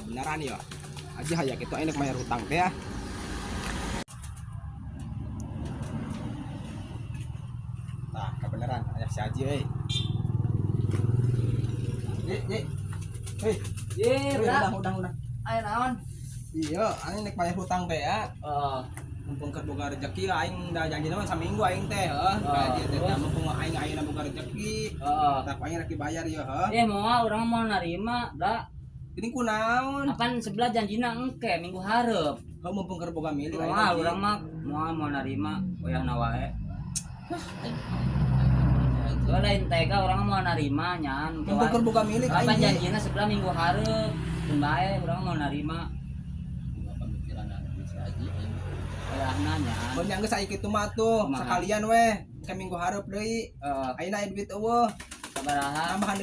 Kebenaran ya. Aja hayang kitu aing rek bayar hutang teh ah. Tah, kebenaran aya si Haji euy. Ji, Ji. Hei, Ye, hei, bra. udah. Aya naon? Iya, aing rek bayar hutang teh ya. Heeh. Mumpung keur boga rezeki lah aing da janjina mah saminggu aing teh heuh. Ah, Ka teh terus? mumpung aing ayeuna boga rezeki. Heeh. Tah aing rek dibayar ieu heuh. Eh, moal urang moal narima, bra. Ini kunaon? Apan sebelah janjina engke minggu hareup. Heuh, mumpung keur boga milik aing. Moal Ji. urang mah moal moal narima wayahna wae. Gua lain tega urang mah moal narima nyan. Engke Mumpung wae. keur boga milik aing. Apan Ji. janjina sebelah minggu hareup. Keun bae urang moal narima. Pemikiran si Haji aing. Wayahna nyan. Mun nya geus aya kitu mah tuh, Kumaha? sekalian weh ke minggu hareup deui. Heeh, Ayeuna aya duit eueuh, sabaraha? tambahan.